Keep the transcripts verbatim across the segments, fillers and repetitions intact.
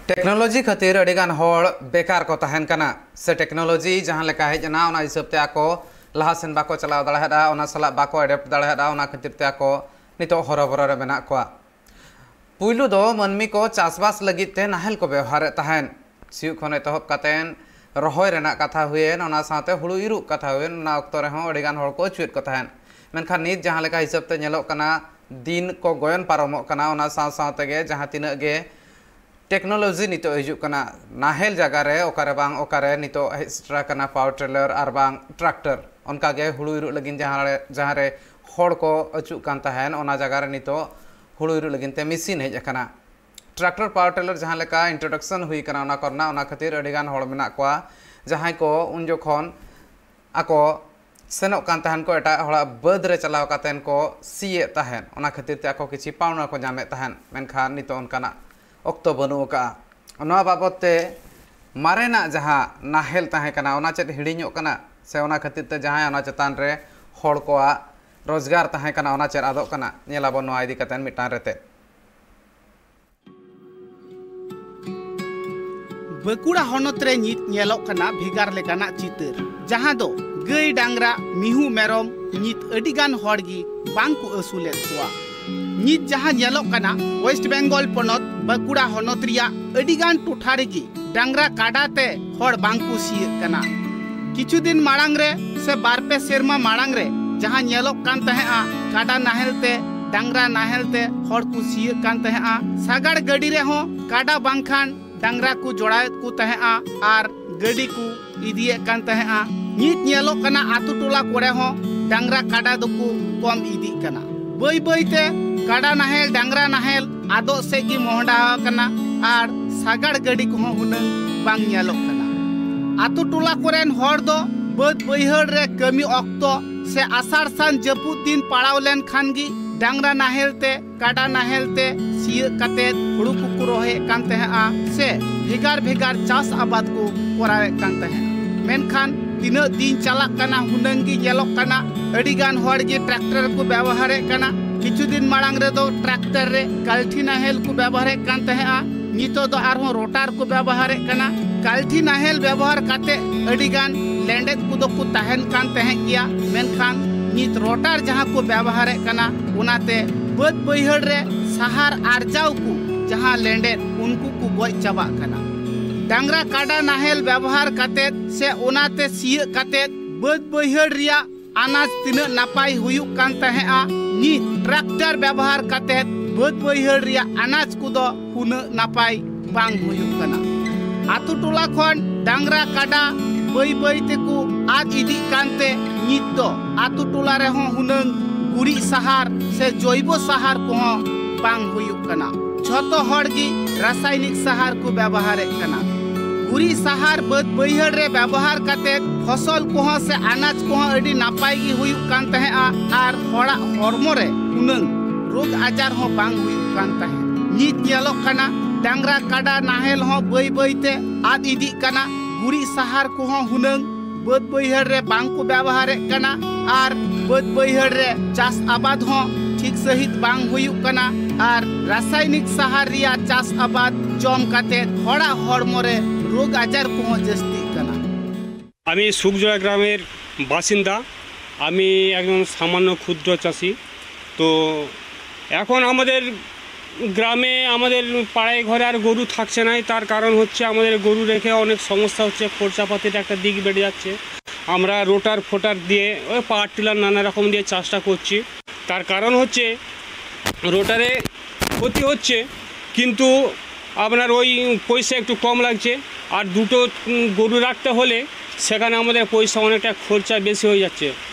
Technology ᱠᱷᱟᱹᱛᱤᱨ ᱟᱹᱰᱤᱜᱟᱱ ᱦᱚᱲ ᱵᱮᱠᱟᱨ ᱠᱚ ᱛᱟᱦᱮᱱ ᱠᱟᱱᱟ, ᱥᱮ ᱴᱮᱠᱱᱳᱞᱚᱡᱤ ᱡᱟᱦᱟᱸ ᱞᱮᱠᱟ ᱦᱮᱡ ᱮᱱᱟ, ᱚᱱᱟ ᱦᱤᱥᱟᱹᱵ ᱛᱮ ᱟᱠᱚ ᱞᱟᱦᱟ ᱥᱮᱱ ᱵᱟᱠᱚ ᱪᱟᱞᱟᱣ ᱫᱟᱲᱮᱭᱟᱫᱼᱟ, ᱚᱱᱟ ᱥᱟᱞᱟᱜ ᱵᱟᱠᱚ ᱮᱰᱟᱯᱴ ᱫᱟᱲᱮᱭᱟᱫᱼᱟ᱾ ᱚᱱᱟ ᱠᱷᱟᱹᱛᱤᱨ ᱛᱮ ᱟᱠᱚ ᱱᱤᱛᱚᱜ ᱦᱚᱨᱚᱵᱚᱨᱚ ᱨᱮ ᱢᱮᱱᱟᱜ ᱠᱚᱣᱟ᱾ ᱯᱩᱭᱞᱩ ᱫᱚ ᱢᱟᱹᱱᱢᱤ ᱠᱚ ᱪᱟᱥᱵᱟᱥ ᱞᱟᱹᱜᱤᱫ ᱛᱮ ᱱᱟᱦᱮᱞ ᱠᱚ ᱵᱮᱣᱦᱟᱨᱮᱫ ᱛᱟᱦᱮᱸᱱ᱾ ᱥᱤᱭᱳᱜ ᱠᱷᱚᱱ ᱮᱛᱚᱦᱚᱵ ᱠᱟᱛᱮᱱ ᱨᱚᱦᱚᱭ ᱨᱮᱱᱟᱜ ᱠᱟᱛᱷᱟ ᱦᱩᱭᱮᱱ, ᱚᱱᱟ ᱥᱟᱶᱛᱮ ᱦᱩᱲᱩ ᱤᱨᱚᱜ ᱠᱟᱛᱷᱟ ᱦᱩᱭᱮᱱ, ᱚᱱᱟ ᱚᱠᱛᱚ ᱨᱮᱦᱚᱸ ᱟᱹᱰᱤᱜᱟᱱ ᱦᱚᱲ ᱠᱚ ᱟᱹᱪᱩᱭᱮᱫ ᱠᱚ ᱛᱟᱦᱮᱸᱱ᱾ ᱢᱮᱱᱠᱷᱟᱱ ᱱᱤᱛ ᱡᱟᱦᱟᱸ ᱞᱮᱠᱟ ᱦᱤᱥᱟᱹᱵ ᱛᱮ ᱧᱮᱞᱚᱜ ᱠᱟᱱᱟ, ᱫᱤᱱ ᱠᱚ ᱜᱚᱭᱚᱱ ᱯᱟᱨᱚᱢᱚᱜ ᱠᱟᱱᱟ, ᱚᱱᱟ ᱥᱟᱶ ᱥᱟᱶ ᱛᱮᱜᱮ ᱡᱟᱦᱟᱸ ᱛᱤᱱᱟᱹᱜ ᱜᱮ ᱴᱮᱠᱱᱳᱞᱚᱡᱤ ᱱᱤᱛᱚᱜ ᱦᱤᱡᱩᱜ ᱠᱟᱱᱟ, ᱱᱟᱦᱮᱞ ᱡᱟᱭᱜᱟ ᱨᱮ ᱚᱠᱟᱨᱮ ᱵᱟᱝ ᱚᱠᱟᱨᱮ ᱱᱤᱛᱚᱜ ᱦᱮᱡ ᱥᱮᱴᱮᱨ ᱟᱠᱟᱱᱟ ᱯᱟᱣᱟᱨ ᱴᱤᱞᱟᱨ ᱟᱨ ᱵᱟᱝ ᱴᱨᱟᱠᱴᱚᱨ᱾ ᱚᱱᱠᱟᱜᱮ ᱦᱩᱲᱩ ᱤᱨᱚᱜ ᱞᱟᱹᱜᱤᱫ ᱡᱟᱦᱟᱸ ᱨᱮ, ᱡᱟᱦᱟᱸ ᱨᱮ ᱦᱚᱲ ᱠᱚ ᱟᱹᱪᱩᱜ ᱠᱟᱱ ᱛᱟᱦᱮᱸᱱ, ᱚᱱᱟ ᱡᱟᱭᱜᱟ ᱨᱮ ᱱᱤᱛᱚᱜ ᱦᱩᱲᱩ ᱤᱨᱚᱜ ᱞᱟᱹᱜᱤᱫ ᱛᱮ ᱢᱮᱥᱤᱱ ᱦᱮᱡ ᱟᱠᱟᱱᱟ᱾ ᱴᱨᱟᱠᱴᱚᱨ ᱯᱟᱣᱟᱨ ᱴᱤᱞᱟᱨ ᱡᱟᱦᱟᱸ ᱞᱮᱠᱟ ᱤᱱᱴᱨᱳᱰᱟᱠᱥᱚᱱ ᱦᱩᱭ ᱟᱠᱟᱱᱟ ᱚᱱᱟ ᱠᱚᱨᱮᱱᱟᱜ, ᱚᱱᱟ ᱠᱷᱟᱹᱛᱤᱨ ᱟᱹᱰᱤᱜᱟᱱ ᱦᱚᱲ ᱢᱮᱱᱟᱜ ᱠᱚᱣᱟ ᱡᱟᱦᱟᱸᱭ ᱠᱚ ᱩᱱ ᱡᱚᱠᱷᱚᱱ ᱟᱠᱚ ᱥᱮᱱᱚᱜ ᱠᱟᱱ ᱛᱟᱦᱮᱱ ᱠᱚ, ᱮᱴᱟᱜ ᱦᱚᱲᱟᱜ ᱵᱟᱹᱫᱽ ᱨᱮ ᱪᱟᱞᱟᱣ ᱠᱟᱛᱮᱱ ᱠᱚ ᱥᱤᱭᱮᱫ ᱛᱟᱦᱮᱸᱫ, ᱚᱱᱟ ᱠᱷᱟᱹᱛᱤᱨ ᱛᱮ ᱟᱠᱚ ᱠᱤᱪᱷᱤ ᱯᱟᱣᱱᱟ ᱠᱚ ᱧᱟᱢᱮᱫ ᱛᱟᱦᱮᱸᱫ᱾ ᱢᱮᱱᱠᱷᱟᱱ ᱱᱤᱛᱚᱜ ᱚᱱᱠᱟᱱᱟᱜ ᱚᱠᱛᱚ ᱵᱟᱹᱱᱩᱜ ᱟᱠᱟᱫᱼᱟ᱾ ᱱᱚᱣᱟ ᱵᱟᱵᱚᱫ ᱛᱮ ᱢᱟᱨᱮᱱᱟᱜ ᱡᱟᱦᱟᱸ ᱱᱟᱦᱮᱞ ᱛᱟᱦᱮᱸ ᱠᱟᱱᱟ, ᱚᱱᱟ ᱪᱮᱫ ᱦᱤᱲᱤᱧᱚᱜ ᱠᱟᱱᱟ, ᱥᱮ ᱚᱱᱟ ᱠᱷᱟᱹᱛᱤᱨ ᱛᱮ ᱡᱟᱦᱟᱸᱭ ᱚᱱᱟ ᱪᱮᱛᱟᱱ ᱨᱮ ᱦᱚᱲ ᱠᱚᱣᱟᱜ ᱨᱳᱡᱽᱜᱟᱨ ᱛᱟᱦᱮᱸ ᱠᱟᱱᱟ, ᱚᱱᱟ ᱪᱮᱫ ᱟᱫᱚᱜ ᱠᱟᱱᱟ? ᱧᱮᱞᱟᱵᱚᱱ ᱱᱚᱣᱟ ᱤᱫᱤ ᱠᱟᱛᱮ ᱢᱤᱫᱴᱟᱝ ᱨᱮᱛᱮᱫ᱾ ᱵᱟᱸᱠᱩᱲᱟ ᱦᱚᱱᱚᱛ ᱨᱮ ᱱᱤᱛ ᱧᱮᱞᱚᱜ ᱠᱟᱱᱟ ᱵᱷᱮᱜᱟᱨ ᱞᱮᱠᱟᱱᱟᱜ ᱪᱤᱛᱟᱹᱨ, ᱡᱟᱦᱟᱸ ᱫᱚ ᱜᱟᱹᱭ, ᱰᱟᱝᱨᱟ, ᱢᱤᱦᱩ, ᱢᱮᱨᱚᱢ ᱱᱤᱛ ᱟᱹᱰᱤᱜᱟᱱ ᱦᱚᱲ ᱜᱮ ᱵᱟᱝ ᱠᱚ ᱟᱹᱥᱩᱞᱮᱫ ᱠᱚᱣᱟ᱾ ᱱᱤᱛ ᱡᱟᱦᱟᱸ ᱧᱮᱞᱚᱜ ᱠᱟᱱᱟ, ᱳᱭᱮᱥᱴ ᱵᱮᱝᱜᱚᱞ ᱯᱚᱱᱚᱛ ᱵᱟᱸᱠᱩᱲᱟ ᱦᱚᱱᱚᱛ ᱨᱮᱭᱟᱜ ᱟᱹᱰᱤᱜᱟᱱ ᱴᱚᱴᱷᱟ ᱨᱮᱜᱮ ᱰᱟᱝᱨᱟ ᱠᱟᱰᱟ ᱛᱮ ᱦᱚᱲ ᱵᱟᱝ ᱠᱚ ᱥᱤᱭᱟᱹᱜ ᱠᱟᱱᱟ᱾ ᱠᱤᱪᱷᱩ ᱫᱤᱱ ᱢᱟᱲᱟᱝ ᱨᱮ ᱥᱮ ᱵᱟᱨ ᱯᱮ ᱥᱮᱨᱢᱟ ᱢᱟᱲᱟᱝ ᱨᱮ ᱡᱟᱦᱟᱸ ᱧᱮᱞᱚᱜ ᱠᱟᱱ ᱛᱟᱦᱮᱸᱜᱼᱟ, ᱠᱟᱰᱟ ᱱᱟᱦᱮᱞ ᱛᱮ, ᱰᱟᱝᱨᱟ ᱱᱟᱦᱮᱞ ᱛᱮ ᱦᱚᱲ ᱠᱚ ᱥᱤᱭᱟᱹᱜ ᱠᱟᱱ ᱛᱟᱦᱮᱸᱜᱼᱟ᱾ ᱥᱟᱜᱟᱲ ᱜᱟᱹᱰᱤ ᱨᱮᱦᱚᱸ ᱠᱟᱰᱟ ᱵᱟᱝᱠᱷᱟᱱ ᱰᱟᱝᱨᱟ ᱠᱚ ᱡᱚᱲᱟᱣᱮᱫ ᱠᱚ ᱛᱟᱦᱮᱸᱜᱼᱟ ᱟᱨ ᱜᱟᱹᱰᱤ ᱠᱚ ᱤᱫᱤᱭᱮᱫ ᱠᱟᱱ ᱛᱟᱦᱮᱸᱜᱼᱟ᱾ ᱱᱤᱛ ᱧᱮᱞᱚᱜ ᱠᱟᱱᱟ, ᱟᱛᱳ ᱴᱚᱞᱟ ᱠᱚᱨᱮ ᱦᱚᱸ ᱰᱟᱝᱨᱟ ᱠᱟᱰᱟ ᱫᱚᱠᱚ ᱠᱚᱢ ᱤᱫᱤᱜ ᱠᱟᱱᱟ᱾ ᱵᱟᱹᱭ ᱵᱟᱹᱭ ᱛᱮ ᱠᱟᱰᱟ ᱱᱟᱦᱮᱞ, ᱰᱟᱝᱨᱟ ᱱᱟᱦᱮᱞ ᱟᱫᱚᱜ ᱥᱮᱫ ᱜᱮ ᱢᱚᱦᱰᱟ ᱟᱠᱟᱱᱟ ᱟᱨ ᱥᱟᱜᱟᱲ ᱜᱟᱹᱰᱤ ᱠᱚᱦᱚᱸ ᱦᱩᱱᱟᱹᱝ ᱵᱟᱝ ᱧᱮᱞᱚᱜ ᱠᱟᱱᱟ᱾ ᱟᱛᱳ ᱴᱚᱞᱟ ᱠᱚᱨᱮᱱ ᱦᱚᱲ ᱫᱚ ᱵᱟᱹᱫᱽ ᱵᱟᱹᱭᱦᱟᱹᱲ ᱨᱮ ᱠᱟᱹᱢᱤ ᱚᱠᱛᱚ ᱥᱮ ᱟᱥᱟᱲ ᱥᱟᱱ ᱡᱟᱹᱯᱩᱫ ᱫᱤᱱ ᱯᱟᱲᱟᱣ ᱞᱮᱱ ᱠᱷᱟᱱ ᱜᱮ ᱰᱟᱝᱨᱟ ᱱᱟᱦᱮᱞ ᱛᱮ, ᱠᱟᱰᱟ ᱱᱟᱦᱮᱞ ᱛᱮ ᱥᱤᱭᱳᱜ ᱠᱟᱛᱮ ᱦᱩᱲᱩ ᱠᱚᱠᱚ ᱨᱚᱦᱚᱭᱮᱫ ᱠᱟᱱ ᱛᱟᱦᱮᱸᱜᱼᱟ ᱥᱮ ᱵᱷᱮᱜᱟᱨ ᱵᱷᱮᱜᱟᱨ ᱪᱟᱥ ᱟᱵᱟᱫ ᱠᱚ ᱠᱚᱨᱟᱣᱮᱫ ᱠᱟᱱ ᱛᱟᱦᱮᱸᱜᱼᱟ᱾ ᱢᱮᱱᱠᱷᱟᱱ ᱛᱤᱱᱟᱹᱜ ᱫᱤᱱ ᱪᱟᱞᱟᱜ ᱠᱟᱱᱟ, ᱦᱩᱱᱟᱹᱝ ᱜᱮ ᱧᱮᱞᱚᱜ ᱠᱟᱱᱟ ᱟᱹᱰᱤ ᱜᱟᱱ ᱦᱚᱲ ᱜᱮ ᱴᱨᱟᱠᱴᱚᱨ ᱠᱚ ᱵᱮᱵᱚᱦᱟᱨᱮᱫ ᱠᱟᱱᱟ᱾ ᱠᱤᱪᱷᱩ ᱫᱤᱱ ᱢᱟᱲᱟᱝ ᱨᱮᱫᱚ ᱴᱨᱟᱠᱴᱚᱨ ᱨᱮ ᱠᱟᱞᱴᱷᱤ ᱱᱟᱦᱮᱞ ᱠᱚ ᱵᱮᱵᱚᱦᱟᱨᱮᱫ ᱠᱟᱱ ᱛᱟᱦᱮᱸᱜᱼᱟ᱾ ᱱᱤᱛᱚᱜ ᱫᱚ ᱟᱨᱦᱚᱸ ᱨᱳᱴᱟᱨ ᱠᱚ ᱵᱮᱵᱚᱦᱟᱨᱮᱫ ᱠᱟᱱᱟ᱾ ᱠᱟᱞᱴᱷᱤ ᱱᱟᱦᱮᱞ ᱵᱮᱵᱚᱦᱟᱨ ᱠᱟᱛᱮ ᱟᱹᱰᱤ ᱜᱟᱱ ᱞᱮᱸᱰᱮᱫ ᱠᱚᱫᱚ ᱠᱚ ᱛᱟᱦᱮᱱ ᱠᱟᱱ ᱛᱟᱦᱮᱸᱫ ᱜᱮᱭᱟ, ᱢᱮᱱᱠᱷᱟᱱ ᱱᱤᱛ ᱨᱳᱴᱟᱨ ᱡᱟᱦᱟᱸ ᱠᱚ ᱵᱮᱵᱚᱦᱟᱨᱮᱫ ᱠᱟᱱᱟ, ᱚᱱᱟᱛᱮ ᱵᱟᱹᱫᱽ ᱵᱟᱹᱭᱦᱟᱹᱲ ᱨᱮ ᱥᱟᱦᱟᱨ ᱟᱨᱡᱟᱣ ᱠᱚ ᱡᱟᱦᱟᱸ ᱞᱮᱸᱰᱮᱫ, ᱩᱱᱠᱩ ᱠᱚ ᱜᱚᱡ ᱪᱟᱵᱟᱜ ᱠᱟᱱᱟ᱾ ᱰᱟᱝᱨᱟ ᱠᱟᱰᱟ ᱱᱟᱦᱮᱞ ᱵᱮᱵᱚᱦᱟᱨ ᱠᱟᱛᱮ ᱥᱮ ᱚᱱᱟᱛᱮ ᱥᱤᱭᱳᱜ ᱠᱟᱛᱮ ᱵᱟᱹᱫᱽ ᱵᱟᱹᱭᱦᱟᱹᱲ ᱨᱮᱭᱟᱜ ᱟᱱᱟᱡ ᱛᱤᱱᱟᱹᱜ ᱱᱟᱯᱟᱭ ᱦᱩᱭᱩᱜ ᱠᱟᱱ ᱛᱟᱦᱮᱸᱫᱼᱟ, ᱱᱤᱛ ᱴᱨᱟᱠᱴᱟᱨ ᱵᱮᱵᱚᱦᱟᱨ ᱠᱟᱛᱮ ᱵᱟᱹᱫᱽ ᱵᱟᱹᱭᱦᱟᱹᱲ ᱨᱮᱭᱟᱜ ᱟᱱᱟᱡ ᱠᱚᱫᱚ ᱩᱱᱟᱹᱜ ᱱᱟᱯᱟᱭ ᱵᱟᱝ ᱦᱩᱭᱩᱜ ᱠᱟᱱᱟ᱾ ᱟᱛᱳ ᱴᱚᱞᱟ ᱠᱷᱚᱱ ᱰᱟᱝᱨᱟ ᱠᱟᱰᱟ ᱵᱟᱹᱭ ᱵᱟᱹᱭ ᱛᱮᱠᱚ ᱟᱫ ᱤᱫᱤᱜ ᱠᱟᱱᱛᱮ ᱱᱤᱛ ᱫᱚ ᱟᱛᱳ ᱴᱚᱞᱟ ᱨᱮᱦᱚᱸ ᱦᱩᱱᱟᱹᱝ ᱜᱩᱨᱤᱡ ᱥᱟᱦᱟᱨ ᱥᱮ ᱡᱚᱭᱵᱚ ᱥᱟᱦᱟᱨ ᱠᱚᱦᱚᱸ ᱵᱟᱝ ᱦᱩᱭᱩᱜ ᱠᱟᱱᱟ᱾ ᱡᱷᱚᱛᱚ ᱦᱚᱲ ᱜᱮ ᱨᱟᱥᱟᱭᱱᱤᱠ ᱥᱟᱦᱟᱨ ᱠᱚ ᱵᱮᱵᱚᱦᱟᱨᱮᱫ ᱠᱟᱱᱟ᱾ ᱜᱩᱨᱤᱡ ᱥᱟᱦᱟᱨ ᱵᱟᱹᱫᱽ ᱵᱟᱹᱭᱦᱟᱹᱲ ᱨᱮ ᱵᱮᱵᱚᱦᱟᱨ ᱠᱟᱛᱮ ᱯᱷᱚᱥᱚᱞ ᱠᱚᱦᱚᱸ ᱥᱮ ᱟᱱᱟᱡ ᱠᱚᱦᱚᱸ ᱟᱹᱰᱤ ᱱᱟᱯᱟᱭ ᱜᱮ ᱦᱩᱭᱩᱜ ᱠᱟᱱ ᱛᱟᱦᱮᱸᱫᱼᱟ ᱟᱨ ᱦᱚᱲᱟᱜ ᱦᱚᱲᱢᱚ ᱨᱮ ᱩᱱᱟᱹᱝ ᱨᱳᱜᱽ ᱟᱡᱟᱨ ᱦᱚᱸ ᱵᱟᱝ ᱦᱩᱭᱩᱜ ᱠᱟᱱ ᱛᱟᱦᱮᱸᱫ᱾ ᱱᱤᱛ ᱧᱮᱞᱚᱜ ᱠᱟᱱᱟ, ᱰᱟᱝᱨᱟ ᱠᱟᱰᱟ ᱱᱟᱦᱮᱞ ᱦᱚᱸ ᱵᱟᱹᱭ ᱵᱟᱹᱭ ᱛᱮ ᱟᱫ ᱤᱫᱤᱜ ᱠᱟᱱᱟ᱾ ᱜᱩᱨᱤᱡ ᱥᱟᱦᱟᱨ ᱠᱚᱦᱚᱸ ᱦᱩᱱᱟᱹᱝ ᱵᱟᱹᱫᱽ ᱵᱟᱹᱭᱦᱟᱹᱲ ᱨᱮ ᱵᱟᱝ ᱠᱚ ᱵᱮᱵᱚᱦᱟᱨᱮᱫ ᱠᱟᱱᱟ ᱟᱨ ᱵᱟᱹᱫᱽ ᱵᱟᱹᱭᱦᱟᱹᱲ ᱨᱮ ᱪᱟᱥ ᱟᱵᱟᱫ ᱦᱚᱸ ᱴᱷᱤᱠ ᱥᱟᱺᱦᱤᱡ ᱵᱟᱝ ᱦᱩᱭᱩᱜ ᱠᱟᱱᱟ ᱟᱨ ᱨᱟᱥᱟᱭᱱᱤᱠ ᱥᱟᱦᱟᱨ ᱨᱮᱭᱟᱜ ᱪᱟᱥ ᱟᱵᱟᱫ ᱡᱚᱢ ᱠᱟᱛᱮ ᱦᱚᱲᱟᱜ ᱦᱚᱲᱢᱚ ᱨᱮ ᱨᱳᱜᱽ ᱟᱡᱟᱨ ᱠᱚᱦᱚᱸ ᱡᱟᱹᱥᱛᱤᱜ ᱠᱟᱱᱟ᱾ আমি সুখজোড়া গ্রামের বাসিন্দা। আমি একজন সামান্য ক্ষুদ্র চাষি। তো এখন আমাদের গ্রামে, আমাদের পাড়ায় ঘরে আর গরু থাকছে না। তার কারণ হচ্ছে আমাদের গরু রেখে অনেক সমস্যা হচ্ছে, খরচাপাতির একটা দিক বেড়ে যাচ্ছে। আমরা রোটার ফোটার দিয়ে, ওই পাওয়ার টিলার নানা রকম দিয়ে চাষটা করছি। তার কারণ হচ্ছে রোটারে ক্ষতি হচ্ছে, কিন্তু আপনার ওই পয়সা একটু কম লাগছে। আর দুটো উম, গরু রাখতে হলে সেখানে আমাদের পয়সা অনেকটা খরচা বেশি হয়ে যাচ্ছে।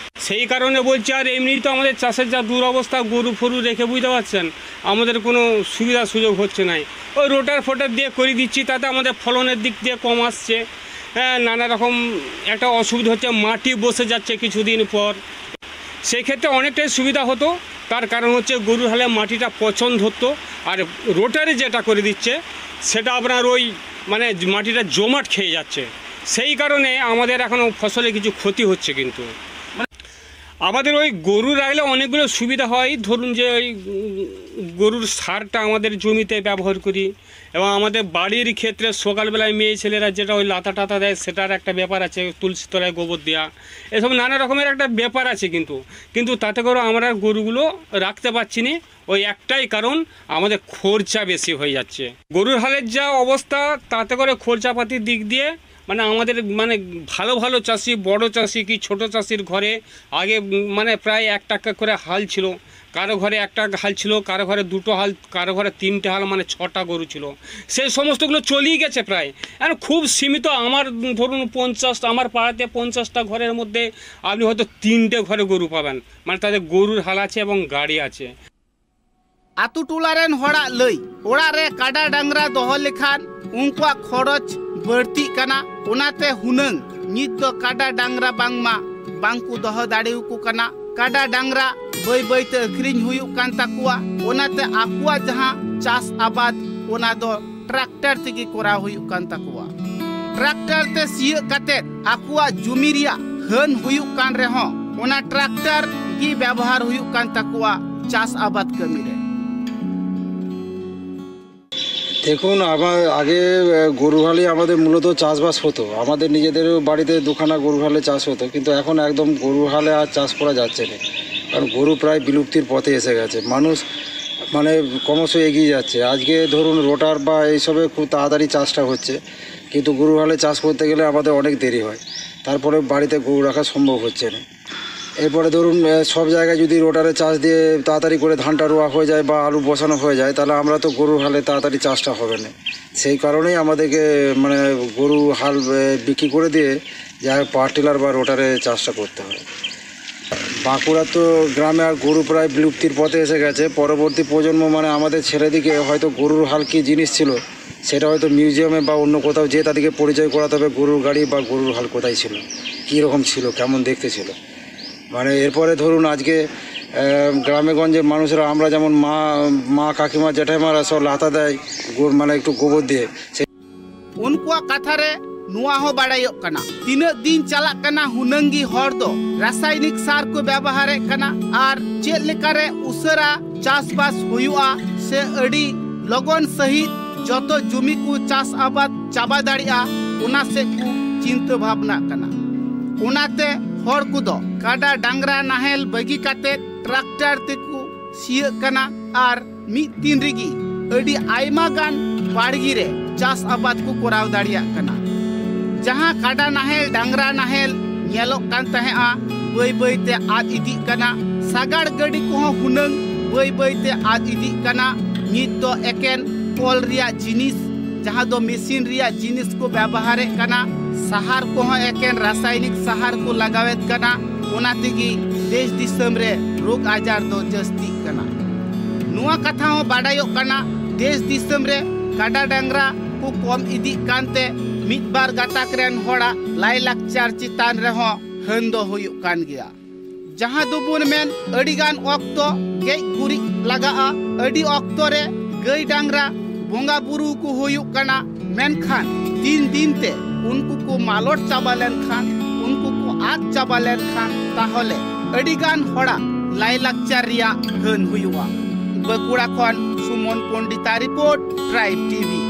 সেই কারণে বলছি, আর এমনি তো আমাদের চাষের যা দুরবস্থা, গরু ফরু রেখে, বুঝতে পারছেন, আমাদের কোনো সুবিধা সুযোগ হচ্ছে নাই। ওই রোটার ফোটার দিয়ে করে দিচ্ছি, তাতে আমাদের ফলনের দিক দিয়ে কম আসছে। হ্যাঁ, নানা রকম একটা অসুবিধা হচ্ছে, মাটি বসে যাচ্ছে কিছুদিন পর। সেই ক্ষেত্রে অনেকটাই সুবিধা হতো। তার কারণ হচ্ছে গরুর হালে মাটিটা পচন ধরতো, আর রোটারে যেটা করে দিচ্ছে সেটা আপনার ওই মানে মাটিটা জমাট খেয়ে যাচ্ছে। সেই কারণে আমাদের এখনও ফসলে কিছু ক্ষতি হচ্ছে। কিন্তু আমাদের ওই গরু রাখলে অনেকগুলো সুবিধা হয়। ধরুন যে ওই, উম, গরুর সারটা আমাদের জমিতে ব্যবহার করি, এবং আমাদের বাড়ির ক্ষেত্রে সকালবেলায় মেয়ে ছেলেরা যেটা ওই লাতা টাতা দেয়, সেটার একটা ব্যাপার আছে, তুলসী তলায় গোবর দেওয়া, এসব নানা রকমের একটা ব্যাপার আছে। কিন্তু, কিন্তু তাতে করে আমরা গরুগুলো রাখতে পারছি না। ওই একটাই কারণ, আমাদের খরচা বেশি হয়ে যাচ্ছে। গরুর হালের যা অবস্থা, তাতে করে খরচাপাতির দিক দিয়ে, মানে, আমাদের, মানে, ভালো ভালো চাষি, বড় চাষি কি ছোট চাষির ঘরে আগে, উম, মানে, প্রায় একটা করে হাল ছিল, কারো ঘরে একটা হাল ছিল, কারো ঘরে দুটো হাল, কারো ঘরে তিনটে হাল, মানে, ছটা গরু ছিল। সেই সমস্তগুলো চলেই গেছে প্রায়। এখন খুব সীমিত, আমার, উম, ধরুন, পঞ্চাশটা, আমার পাড়াতে পঞ্চাশটা ঘরের মধ্যে আপনি হয়তো তিনটে ঘরে গরু পাবেন, মানে, তাদের গরুর হাল আছে এবং গাড়ি আছে। ᱟᱛᱳ ᱴᱚᱞᱟ ᱨᱮᱱ ᱦᱚᱲᱟᱜ ᱞᱟᱹᱭ, ᱚᱲᱟᱜ ᱨᱮ ᱠᱟᱰᱟ ᱰᱟᱝᱨᱟ ᱫᱚᱦᱚ ᱞᱮᱠᱷᱟᱱ ᱩᱱᱠᱩᱣᱟᱜ ᱠᱷᱚᱨᱚᱪ ᱵᱟᱹᱲᱛᱤᱜ ᱠᱟᱱᱟ᱾ ᱚᱱᱟᱛᱮ ᱦᱩᱱᱟᱹᱝ ᱱᱤᱛ ᱫᱚ ᱠᱟᱰᱟ ᱰᱟᱝᱨᱟ ᱵᱟᱝᱢᱟ ᱵᱟᱝᱠᱚ ᱫᱚᱦᱚ ᱫᱟᱲᱮᱭᱟᱠᱚ ᱠᱟᱱᱟ᱾ ᱠᱟᱰᱟ ᱰᱟᱝᱨᱟ ᱵᱟᱹᱭ ᱵᱟᱹᱭᱛᱮ ᱟᱹᱠᱷᱨᱤᱧ ᱦᱩᱭᱩᱜ ᱠᱟᱱ ᱛᱟᱠᱚᱣᱟ᱾ ᱚᱱᱟᱛᱮ ᱟᱠᱚᱣᱟᱜ ᱡᱟᱦᱟᱸ ᱪᱟᱥ ᱟᱵᱟᱫ, ᱚᱱᱟ ᱫᱚ ᱴᱨᱟᱠᱴᱟᱨ ᱛᱮᱜᱮ ᱠᱚᱨᱟᱣ ᱦᱩᱭᱩᱜ ᱠᱟᱱ ᱛᱟᱠᱚᱣᱟ᱾ ᱴᱨᱟᱠᱴᱟᱨ ᱛᱮ ᱥᱤᱭᱳᱜ ᱠᱟᱛᱮ ᱟᱠᱚᱣᱟᱜ ᱡᱩᱢᱤ ᱨᱮᱭᱟᱜ ᱦᱟᱹᱱ ᱦᱩᱭᱩᱜ ᱠᱟᱱ ᱨᱮᱦᱚᱸ, ᱚᱱᱟ ᱴᱨᱟᱠᱴᱟᱨ ᱜᱮ ᱵᱮᱵᱚᱦᱟᱨ ᱦᱩᱭᱩᱜ ᱠᱟᱱ ᱛᱟᱠᱚᱣᱟ ᱪᱟᱥ ᱟᱵᱟᱫ ᱠᱟᱹᱢᱤ ᱨᱮ᱾ দেখুন, আমার আগে, আহ, গরু হালে আমাদের মূলত চাষবাস হতো, আমাদের নিজেদেরও বাড়িতে দুখানা গরু হালে চাষ হতো, কিন্তু এখন একদম গরু হালে আর চাষ করা যাচ্ছে না, কারণ গরু প্রায় বিলুপ্তির পথে এসে গেছে। মানুষ, মানে, ক্রমশ এগিয়ে যাচ্ছে। আজকে ধরুন, রোটার বা এইসবে খুব তাড়াতাড়ি চাষটা হচ্ছে, কিন্তু গরু হালে চাষ করতে গেলে আমাদের অনেক দেরি হয়, তারপরে বাড়িতে গরু রাখা সম্ভব হচ্ছে না। এরপরে ধরুন, আহ, সব জায়গায় যদি রোটারে চাষ দিয়ে তাড়াতাড়ি করে ধানটা রোয়া হয়ে যায় বা আলু বসানো হয়ে যায়, তাহলে আমরা তো গরুর হালে তাড়াতাড়ি চাষটা হবে না। সেই কারণেই আমাদেরকে, মানে, গরু হাল, আহ, বিক্রি করে দিয়ে, যাই হোক, পাওয়ার টিলার বা রোটারে চাষটা করতে হয়। বাঁকুড়া তো গ্রামে আর গরু প্রায় বিলুপ্তির পথে এসে গেছে। পরবর্তী প্রজন্ম, মানে, আমাদের ছেলেদিকে হয়তো গরুর হাল কী জিনিস ছিল, সেটা হয়তো মিউজিয়ামে বা অন্য কোথাও যেয়ে তাদেরকে পরিচয় করাতে হবে গরুর গাড়ি বা গরুর হাল কোথায় ছিল, কী রকম ছিল, কেমন দেখতে ছিল। মানে, এরপরে ধরুন, আজকে, আহ, গ্রামে গঞ্জে মানুষরা, আমরা যেমন মা, মা, কাকিমা, জেঠাইমারা সব লাতা দেয়, গো-, মানে, একটু গোবর দিয়ে। ᱩᱱᱠᱩᱣᱟᱜ ᱠᱟᱛᱷᱟ ᱨᱮ ᱱᱚᱣᱟ ᱦᱚᱸ ᱵᱟᱲᱟᱭᱚᱜ ᱠᱟᱱᱟ᱾ ᱛᱤᱱᱟᱹᱜ ᱫᱤᱱ ᱪᱟᱞᱟᱜ ᱠᱟᱱᱟ, ᱦᱩᱱᱟᱹᱝ ᱜᱮ ᱦᱚᱲ ᱫᱚ ᱨᱟᱥᱟᱭᱱᱤᱠ ᱥᱟᱨ ᱠᱚ ᱵᱮᱵᱚᱦᱟᱨᱮᱫ ᱠᱟᱱᱟ ᱟᱨ ᱪᱮᱫ ᱞᱮᱠᱟᱨᱮ ᱩᱥᱟᱹᱨᱟ ᱪᱟᱥᱵᱟᱥ ᱦᱩᱭᱩᱜᱼᱟ ᱥᱮ ᱟᱹᱰᱤ ᱞᱚᱜᱚᱱ ᱥᱟᱺᱦᱤᱡ ᱡᱚᱛᱚ ᱡᱩᱢᱤ ᱠᱚ ᱪᱟᱥ ᱟᱵᱟᱫ ᱪᱟᱵᱟ ᱫᱟᱲᱮᱭᱟᱜᱼᱟ, ᱚᱱᱟ ᱥᱮᱫ ᱠᱚ ᱪᱤᱱᱛᱟᱹ ᱵᱷᱟᱵᱽᱱᱟᱜ ᱠᱟᱱᱟ᱾ ᱚᱱᱟᱛᱮ ᱦᱚᱲ ᱠᱚᱫᱚ ᱠᱟᱰᱟ ᱰᱟᱝᱨᱟ ᱱᱟᱦᱮᱞ ᱵᱟᱹᱜᱤ ᱠᱟᱛᱮ ᱴᱨᱟᱠᱴᱟᱨ ᱛᱮᱠᱚ ᱥᱤᱭᱟᱹᱜ ᱠᱟᱱᱟ ᱟᱨ ᱢᱤᱫ ᱫᱤᱱ ᱨᱮᱜᱮ ᱟᱹᱰᱤ ᱟᱭᱢᱟ ᱜᱟᱱ ᱵᱟᱲᱜᱮ ᱨᱮ ᱪᱟᱥ ᱟᱵᱟᱫ ᱠᱚ ᱠᱚᱨᱟᱣ ᱫᱟᱲᱮᱭᱟᱜ ᱠᱟᱱᱟ᱾ ᱡᱟᱦᱟᱸ ᱠᱟᱰᱟ ᱱᱟᱦᱮᱞ, ᱰᱟᱝᱨᱟ ᱱᱟᱦᱮᱞ ᱧᱮᱞᱚᱜ ᱠᱟᱱ ᱛᱟᱦᱮᱸᱜᱼᱟ, ᱵᱟᱹᱭ ᱵᱟᱹᱭ ᱛᱮ ᱟᱫ ᱤᱫᱤᱜ ᱠᱟᱱᱟ᱾ ᱥᱟᱜᱟᱲ ᱜᱟᱹᱰᱤ ᱠᱚᱦᱚᱸ ᱦᱩᱱᱟᱹᱝ ᱵᱟᱹᱭ ᱵᱟᱹᱭ ᱛᱮ ᱟᱫ ᱤᱫᱤᱜ ᱠᱟᱱᱟ᱾ ᱱᱤᱛ ᱫᱚ ᱮᱠᱮᱱ ᱠᱚᱞ ᱨᱮᱭᱟᱜ ᱡᱤᱱᱤᱥ, ᱡᱟᱦᱟᱸ ᱫᱚ ᱢᱮᱥᱤᱱ ᱨᱮᱭᱟᱜ ᱡᱤᱱᱤᱥ ᱠᱚ ᱵᱮᱵᱚᱦᱟᱨᱮᱫ ᱠᱟᱱᱟ᱾ ᱥᱟᱦᱟᱨ ᱠᱚᱦᱚᱸ ᱮᱠᱮᱱ ᱨᱟᱥᱟᱭᱱᱤᱠ ᱥᱟᱦᱟᱨ ᱠᱚ ᱞᱟᱜᱟᱣᱮᱫ ᱠᱟᱱᱟ᱾ ᱚᱱᱟ ᱛᱮᱜᱮ ᱫᱮᱥ ᱫᱤᱥᱚᱢ ᱨᱮ ᱨᱳᱜᱽ ᱟᱡᱟᱨ ᱫᱚ ᱡᱟᱹᱥᱛᱤᱜ ᱠᱟᱱᱟ᱾ ᱱᱚᱣᱟ ᱠᱟᱛᱷᱟ ᱦᱚᱸ ᱵᱟᱰᱟᱭᱚᱜ ᱠᱟᱱᱟ, ᱫᱮᱥ ᱫᱤᱥᱚᱢ ᱨᱮ ᱠᱟᱰᱟ ᱰᱟᱝᱨᱟ ᱠᱚ ᱠᱚᱢ ᱤᱫᱤᱜ ᱠᱟᱱᱛᱮ ᱢᱤᱫ ᱵᱟᱨ ᱜᱟᱛᱟᱠ ᱨᱮᱱ ᱦᱚᱲᱟᱜ ᱞᱟᱭᱞᱟᱠᱪᱟᱨ ᱪᱮᱛᱟᱱ ᱨᱮᱦᱚᱸ ᱦᱟᱹᱱ ᱫᱚ ᱦᱩᱭᱩᱜ ᱠᱟᱱ ᱜᱮᱭᱟ᱾ ᱡᱟᱦᱟᱸ ᱫᱚᱵᱚᱱ ᱢᱮᱱ, ᱟᱹᱰᱤᱜᱟᱱ ᱚᱠᱛᱚ ᱜᱮᱡ ᱜᱩᱨᱤᱡ ᱞᱟᱜᱟᱜᱼᱟ, ᱟᱹᱰᱤ ᱚᱠᱛᱚ ᱨᱮ ᱜᱟᱹᱭ ᱰᱟᱝᱨᱟ ᱵᱚᱸᱜᱟ ᱵᱩᱨᱩ ᱠᱚ ᱦᱩᱭᱩᱜ ᱠᱟᱱᱟ, ᱢᱮᱱᱠᱷᱟᱱ ᱫᱤᱱ ᱫᱤᱱ ᱛᱮ ᱩᱱᱠᱩ ᱠᱚ ᱢᱟᱞᱚᱴ ᱪᱟᱵᱟ ᱞᱮᱱᱠᱷᱟᱱ, ᱩᱱᱠᱩ ᱠᱚ ᱟᱫ ᱪᱟᱵᱟ ᱞᱮᱱᱠᱷᱟᱱ, ᱛᱟᱦᱚᱞᱮ ᱟᱹᱰᱤᱜᱟᱱ ᱦᱚᱲᱟᱜ ᱞᱟᱭᱞᱟᱠᱪᱟᱨ ᱨᱮᱭᱟᱜ ᱦᱟᱹᱱ ᱦᱩᱭᱩᱜᱼᱟ᱾ ᱵᱟᱸᱠᱩᱲᱟ ᱠᱷᱚᱱ ᱥᱩᱢᱚᱱ ᱯᱚᱱᱰᱤᱛᱟᱜ ᱨᱤᱯᱳᱨᱴ, ᱴᱨᱟᱭᱤᱵᱽ ᱴᱤᱵᱷᱤ᱾